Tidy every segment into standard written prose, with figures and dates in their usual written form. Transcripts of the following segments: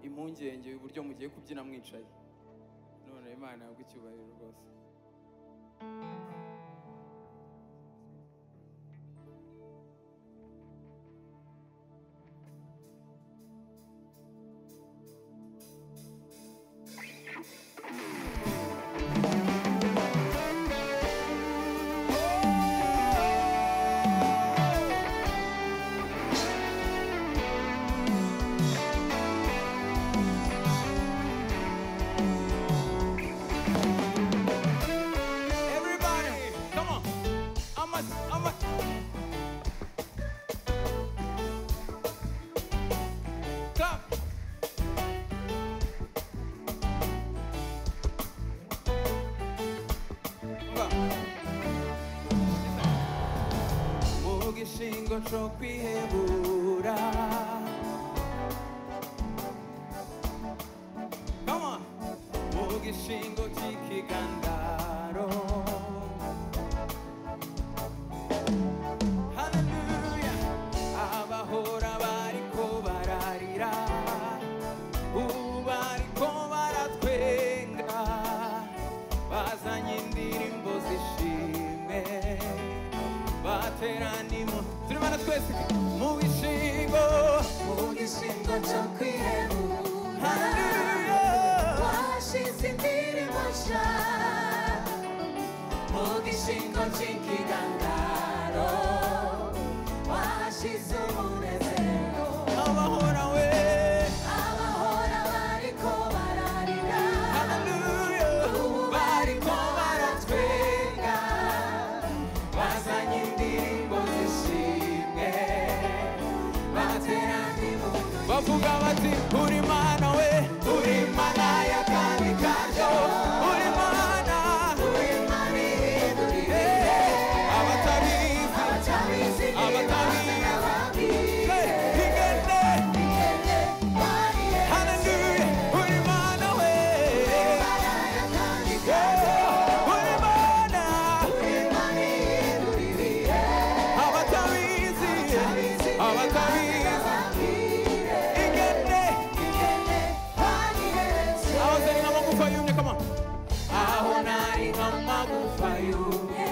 Impungenge uburyo mugiye kubyina mwicaye. None Imana yabwo icyubahiro rwose. Mugishingo cyo kwihebura. Come on. Mugishingo cy'ikigandaro. Hallelujah. Abahora bariko bararira, ubu bariko baratwenga, bazanye indirimbo zishimwe, bateranimo turibana twese mu bishingo, mu gishingo cyo kwihebura. Hallelujah. Washize indirimbo nshya mu gishingo cy'ikigandaro, washize umunezero. Abahora we, abahora bariko bararira, Hallelujah, ubu bariko baratwenga, bazanye indirimbo zishimwe, baterana impundu, bavuga bati uri Mana we, uri Mana y'akandi karyo, uri Mana, uri Imana ihindura ibihe. Abatabizi, abatabizi abatabizi, nibaze n'ababwire, igende, igende bariheze. Hallelujah, uri Mana we, Imana y'akandi karyo, uri Mana, uri Imana ihindura ibihe. Abatabizi, abatabizi nibaze abatabizi, n'ababwire, igende, igende bariheze. Aho nari nk'amagufa yumye, come on. Aho nari nk'amagufa yumye,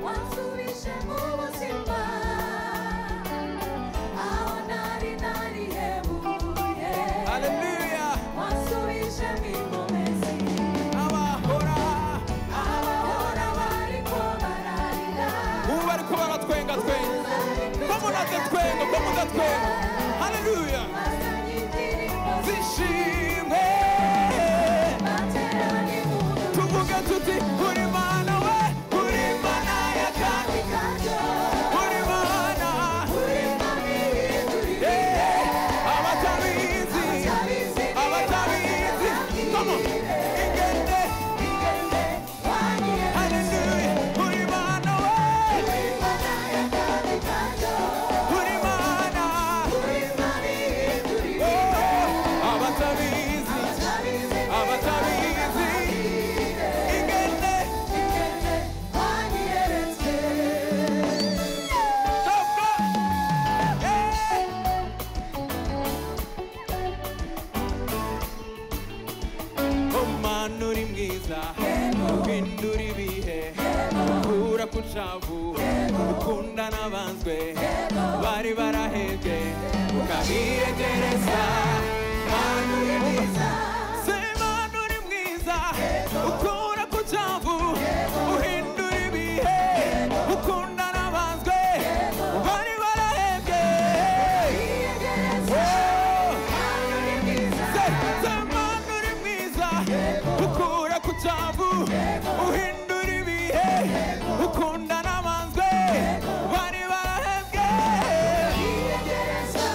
Wansubije mu buzima, aho nari narihebuye. Hallelujah. Wansubije mu inkomezi, abahora, abahora bariko bararira, ubu bariko baratwenga twenga, ko mudatwenga, ko mudatwenga. Hallelujah. bazanye indirimbo Zishimwe, baterana impundu, tuvuge tuti uri Mana we, uri Mana y'akandi, karyo, uri Mana, uri Imana ihindura ibihe. Abatabizi, abatabizi abatabizi, come on, igende, igende bariheze. Hallelujah, uri Mana we, Uri Imana y'akandi karyo, uri Mana, uri Imana ihindura ibihe. Oh, abatabizi, abatabizi abatabizi, igende, igende banyeretse. Stop, go. Yeah. Mana uri mwiza, uhindura ibihe, ukura ku cavu, ukunda n'abanzwe bari barahebwe, ukabiyegereza. Mana uri mwiza, Mana uri mwiza, ukura ku cavu, uhindura ibihe, ukunda n'abanzwe bari barahebwe. Oh! Mana uri mwiza, Mana uri mwiza, ukura ku cyavu, uhindura ibihe, ukunda n'abanzwe bari barahebwe. biyegereza.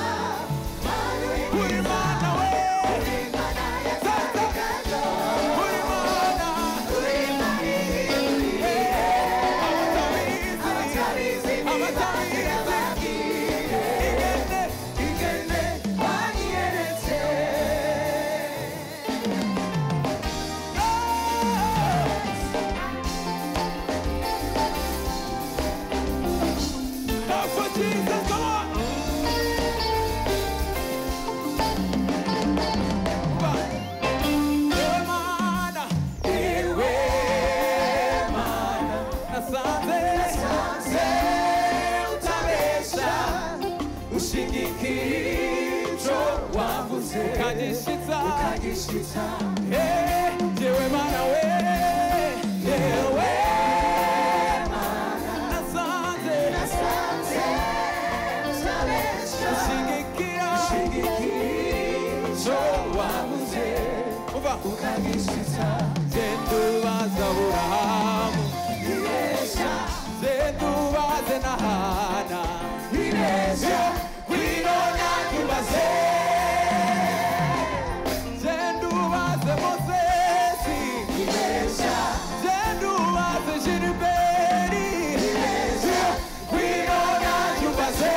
Icyo wavuze ukagishitsa, ukagishitsa. Jewe mana we, jewe mana, nasanze, nasanze ushigikira, icyo wavuze ukagishitsa. Zendubaza Aburahamu, zendubaze na Hana, ngwino natubaze, zendubaze Mozesi, zendubaze Giliberi, ngwino natubaze,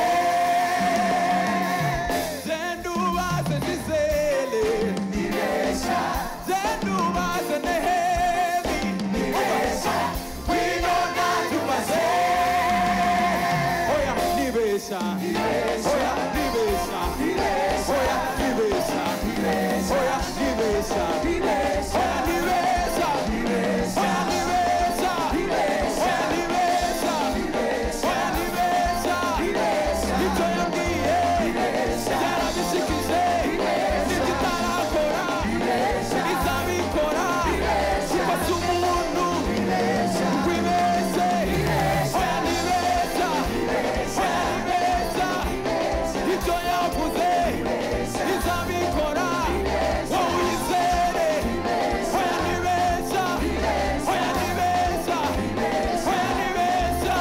zendubaze Gisele, zendubaze Nehemi, ngwino natubaze. Oya nibesha, oya nibesha, oya nibesha, oya nibesha, oya nibesha, oya nibesha, oya nibesha, oya nibesha. Icyo yambwiye yarabishikije, n'ibyo itarakora izabikora, kuko si umuntu wibeshye. Oya nibesha, oya nibesha, icyo yavuze izabikora, wowe uyizere. Oya nibesha, oya nibesha, oya nibesha.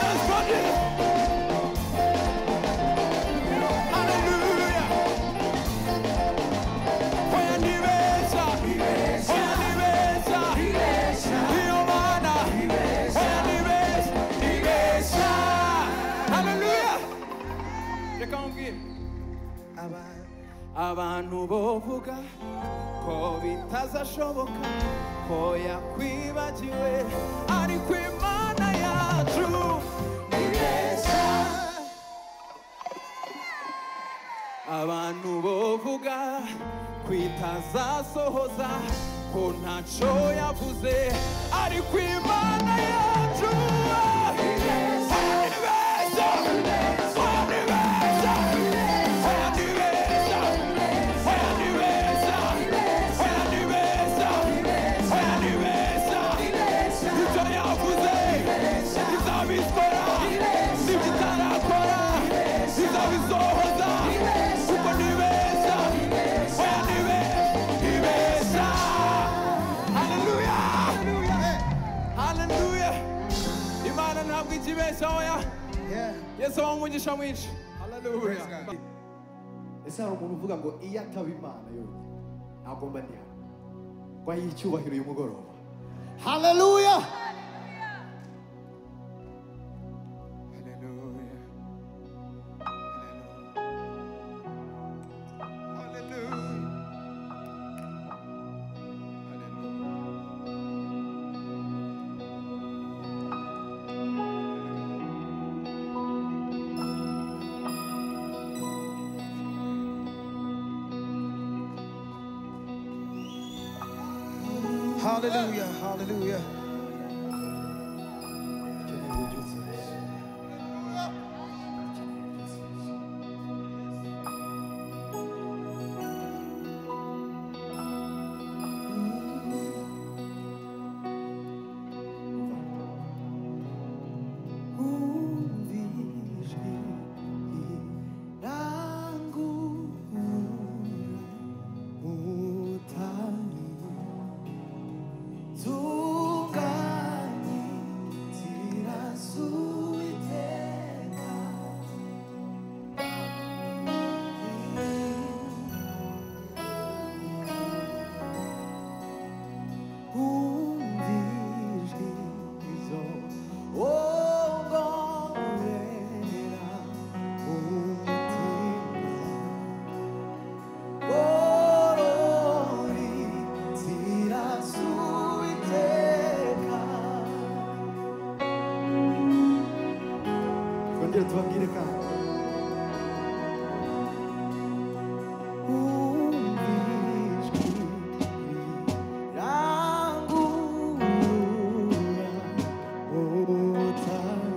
Let's go. Hallelujah. Oya nibesha, oya nibesha, iyo mana, oya nibesha, nibesha. Hallelujah. Reka nkubwire, abantu bovuga ko bitazashoboka, ko yakwibagiwe, ariko Imana yacu nibesha. Abantu bovuga ko itazasohoza, ko ntaco yavuze, ariko Imana yacu nibesha. Oya nibesha, oya nibesha, oya nibesha, oya nibesha, oya nibesha. Icyo yavuze izabikora, n'ibyo itarakora izabisohoza, kuko nibesha. Oya nibesha. Haleluya, haleluya. Imana ntabwo ikibesha, oya. Yesu abahe umugisha mwinshi. Haleluya. Ese hari umuntu uvuga ngo iyo ataba Imana yonyine ntabwo mba ndi hano, ngo ayihe icyubahiro uyu mugoroba? Haleluya. Hallelujah. Hallelujah. Hallelujah. Hallelujah, hallelujah. Dukeneye ububyutse Yesu. Dukeneye ububyutse Yesu. Umva ijwi rirangurura ubutayu, tunganye inzira z'Uwiteka. Umva ijwi rizo ongorera umutima, gorora inzira z'Uwiteka. Twongere tubabwire kandi. Umva ijwi rirangurura ubutayu,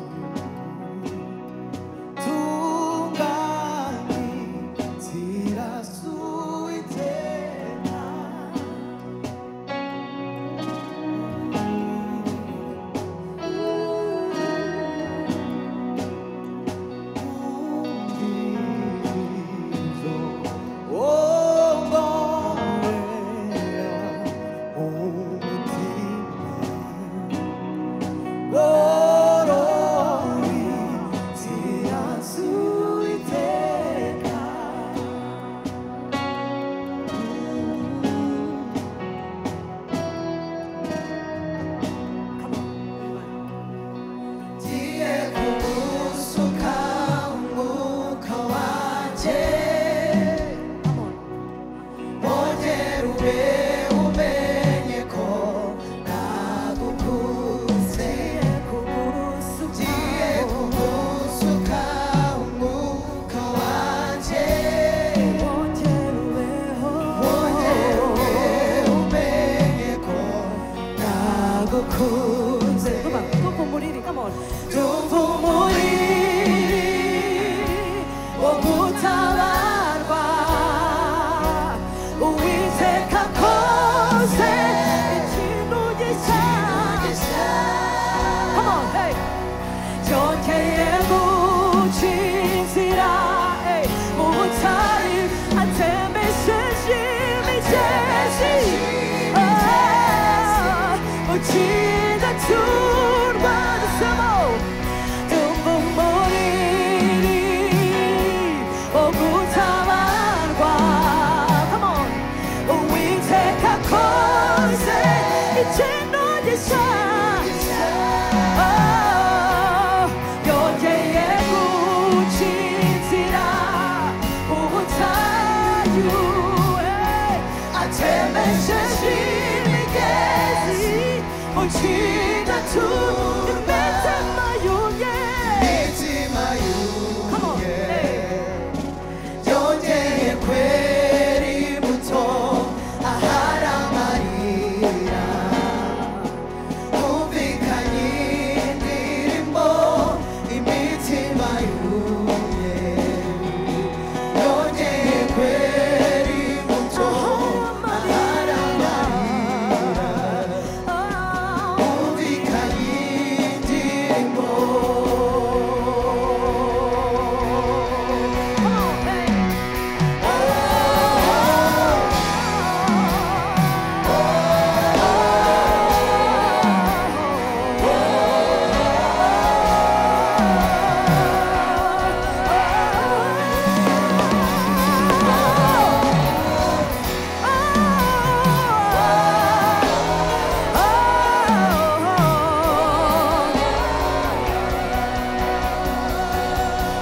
Yongeye guca inzira mu butayu, atembesheje imigezi mu kidaturwa. Dusemo tumva umuriri wo gutabarwa. Come on. Uwiteka akoze ikintu gishya. Oh, yongeye guca inzira mu butayu, atembesheje imigezi mu kidaturwa. Imitima yumye. Imitima Come on. yumye Hey. yongeye kwera imbuto ahari amarira, humvikanye indirimbo. Imitima yumye yongeye kwera imbuto ahari amarira, Oh. humvikanye indirimbo. Come on, hey.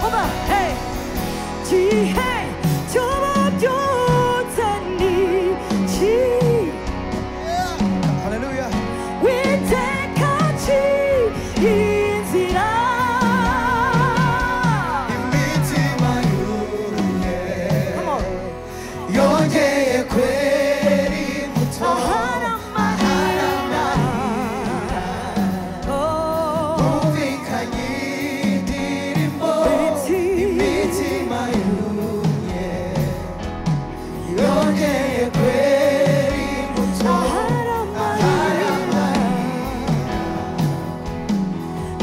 Oba, hey. 지혜 저법조자니 지 Hallelujah. 위태같이 인지라. imitima yumye Come on. yongeye kwera imbuto 아하라마리라. Oh. humvikanye indirimbo. Imitima yumye yongeye kwera imbuto 아하라마리라.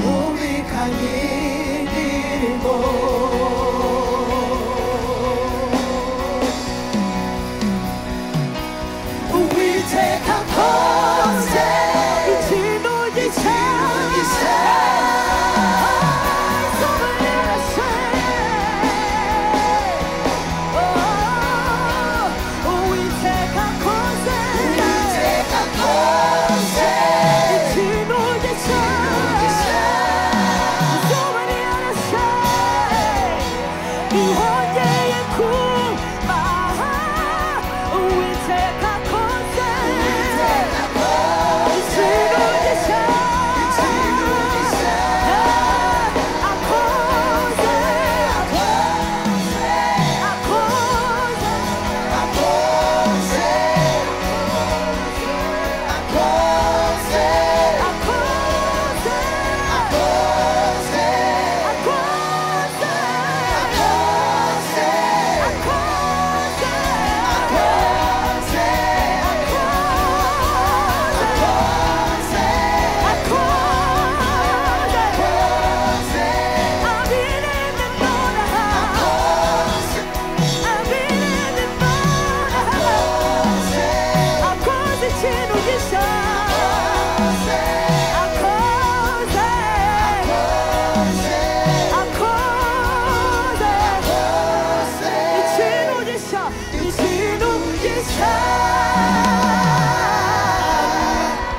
humvikanye indirimbo. Uwiteka akoze 이치노 ikintu gishya. Uwiteka akoze ikintu gishya. Ikintu gishya. Akoze akoze akoze akoze akoze akoze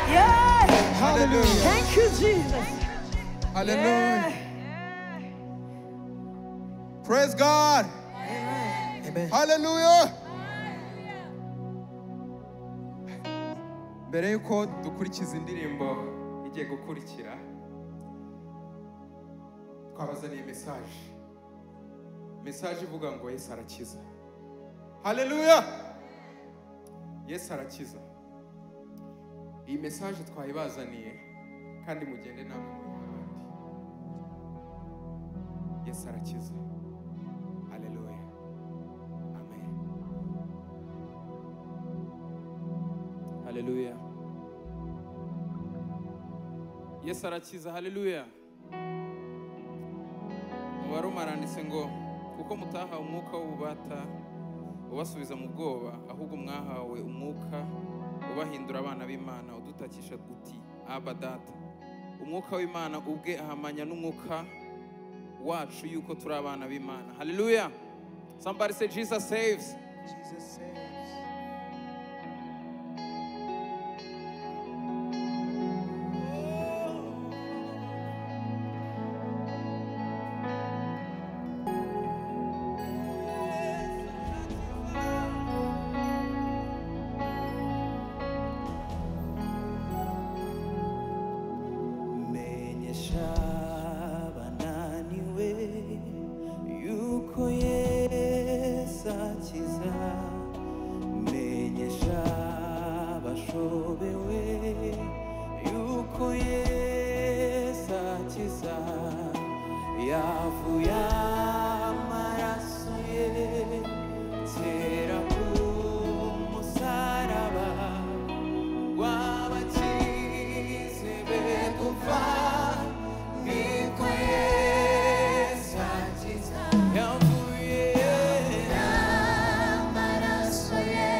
Yeah. Hallelujah. Thank you, Jesus. Hallelujah. Yeah. Praise God. Amen. Hallelujah. Mbere yuko dukurikiza indirimbo igiye gukurikira, twabazaniye message. Message ivuga ngo Yesu arakiza. Hallelujah. Yesu arakiza. Iyi message twayibazaniye kandi mugende namwe muyihe abandi. Yesu arakiza. Hallelujah. Amen. Hallelujah. Yesu arakiza. Hallelujah. Baroma aranditse ngo kuko mutahawe umwuka w'ububata ubasubiza mu bwoba, ahubwo mwahawe umwuka ubahindura abana b'Imana, udutakisha uti Aba Data. Umwuka w'Imana ubwe ahamanya n'umwuka wacu yuko turi abana b'Imana. Hallelujah. Somebody say Jesus saves. Jesus saves. Menyesha bananiwe yuko Yesu akiza, menyesha bashobewe yuko Yesu akiza, yavuye amaraso ye kera ku musaraba w'abakize be gupfa, niko Yesu akiza. Yavuye Amaraso ye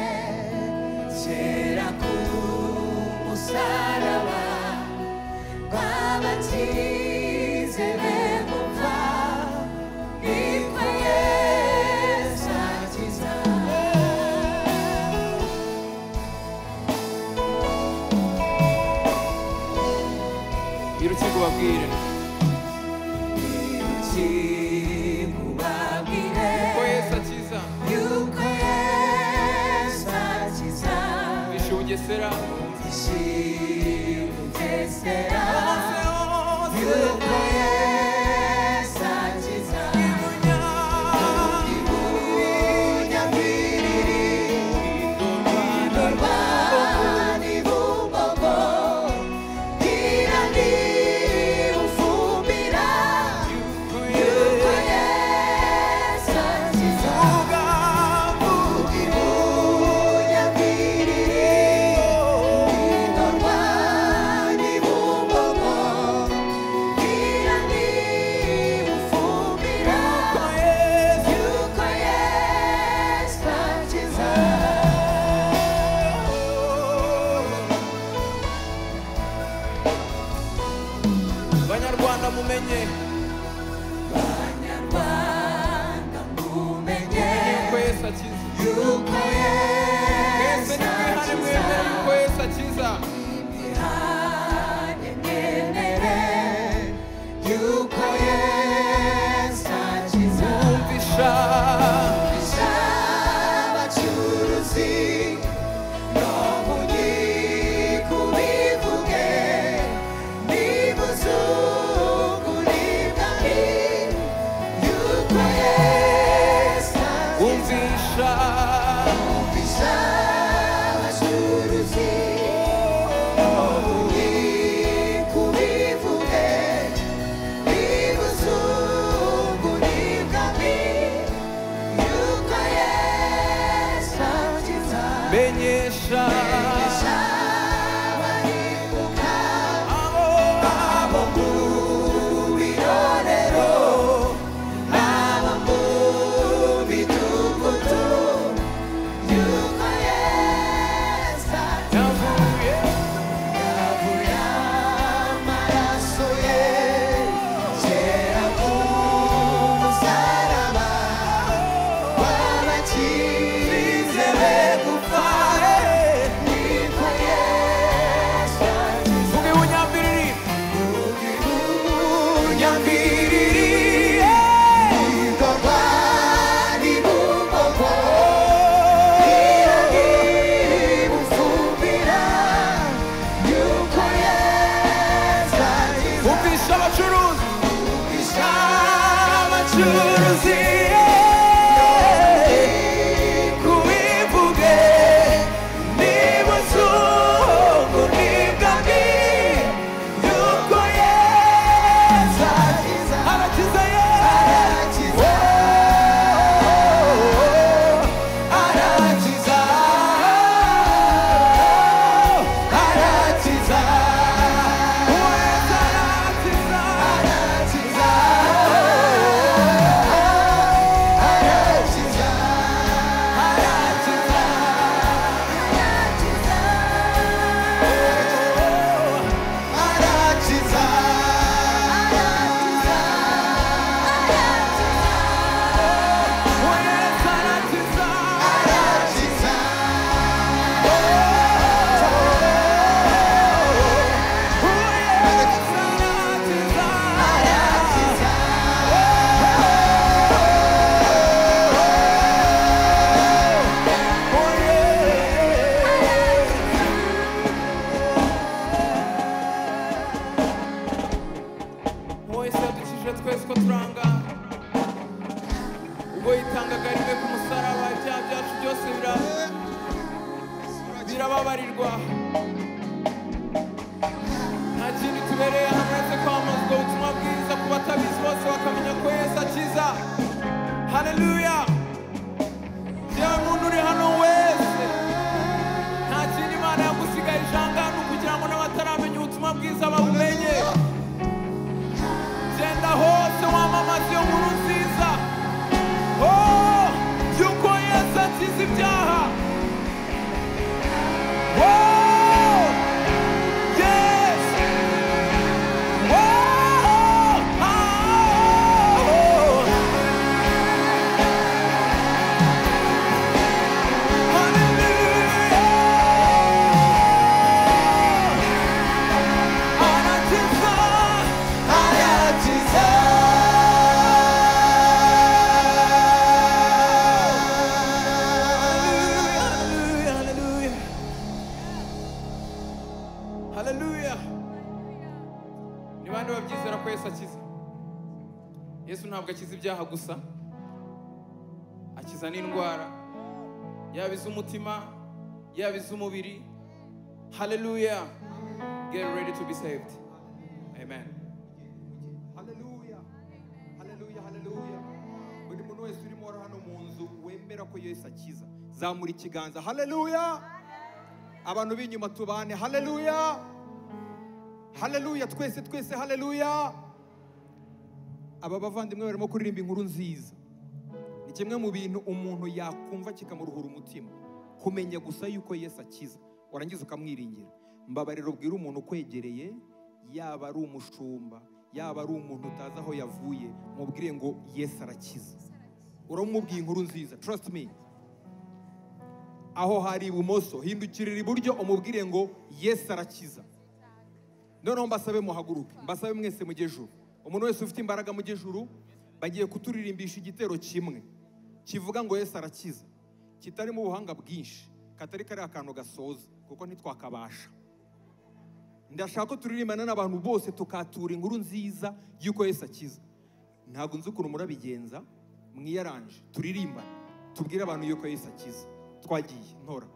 kera ku musaraba w'abakize be gupfa, niko Yesu akiza. Irutse kubabwire Kubabwire ko Yesu akiza. yuko Yesu akiza, Bishe Bugesera, Bugesera, yuko Yesu akiza, Ibunyambiriri, Indorwani Bumbogo, Gira niwufumbira, yuko Yesu akiza. Ibunyambiriri, Indorwani Bumbogo, Gira niwufumbira, yuko Yesu akiza. Banyarwanda mumenye Banyarwanda mumenye yuko Yesu akiza. yuko Mwese Yesu nimwihane mwemere yuko Yesu akiza. Mwihane mwemere yuko Yesu akiza. Umvisha Abacuruzi no mu nkiko bivuge, nimuzungure ibwami yuko Yesu akiza. umvisha Abacuruzi no mu nkiko bivuge, nimuzungure ibwami yuko Yesu akiza. menyesha Abarimbuka abo abo mu birorero, abo mu midugudu, yuko Yesu akiza. yavuye Yavuye amaraso ye kera ku musaraba w'abakize be gupfa, niko Yesu akiza. Vuga ibunyambiriri Ibunyambiriri, Indorwani Bumbogo, Iragibufumbira, yuko Yesu akiza. umvisha abacuruzi Abacuruzi kubivuge, nimuzungu nibwami, yuko Yesu akiza. arakiza Yesu. Arakiza, arakiza, arakiza, Yesu arakiza. arakiza. Twese ko turanga ubwo yitangaga rimwe ku musaraba, ibyaha byacu byose birababarirwa. Nta kindi tubereye hano uretse kwamamaza ubwo butumwa bwiza ku batabizi bose bakamenya ko Yesu akiza. Haleluya! Yewe muntu uri hano wese, nta kindi Imana yagusigarije aha ngaha ni ukugira ngo n'abataramenya ubutumwa bwiza babumenye. Genda hose wamamaze iyo nkuru nziza, oh, yuko Yesu akiza ibyaha. Oh, yes. Oh, oh, hallelujah. Arakiza, Arakiza. Hallelujah, hallelujah. Hallelujah. Ni bande babyizera ko Yesu akiza? Yesu ntabwo akiza ibyaha gusa, akiza n'indwara, yaba iz'umutima, yaba iz'umubiri. Hallelujah. Get ready to be saved. Amen. Haleluya, haleluya, haleluya. Buri muntu wese urimo hano mu nzu wemera ko Yesu akiza, zamura ikiganza. Haleluya. Abantu b'inyuma tubane. Haleluya, haleluya. Twese twese haleluya. Aba bavandimwe barimo kuririmba inkuru nziza. Ni kimwe mu bintu umuntu yakumva kikamuruhura umutima, kumenya gusa yuko Yesu akiza, warangiza ukamwiringira. Mbabarira ubwira umuntu ukwegereye, yaba ari umushumba, yaba ari umuntu utazi aho yavuye, mubwire ngo Yesu arakiza. Uramubwiye inkuru nziza, trust me. Aho hari ibumoso, hindukirira iburyo umubwire ngo Yesu arakiza. Noneho mbasabe muhaguruke, mbasabe mwese mujye ejuru. Umuntu wese ufite imbaraga mujye ejuru. Bagiye kuturirimbisha igitero kimwe kivuga ngo Yesu arakiza, kitarimo ubuhanga bwinshi, katari kariya akantu gasoza, kuko ntitwakabasha. Ndashaka ko turirimbana n'abantu bose tukatura inkuru nziza y'uko Yesu akiza. Ntabwo nzi ukuntu murabigenza, mwiyaranje turirimbane, tubwire abantu yuko Yesu akiza. Twagiye ntora.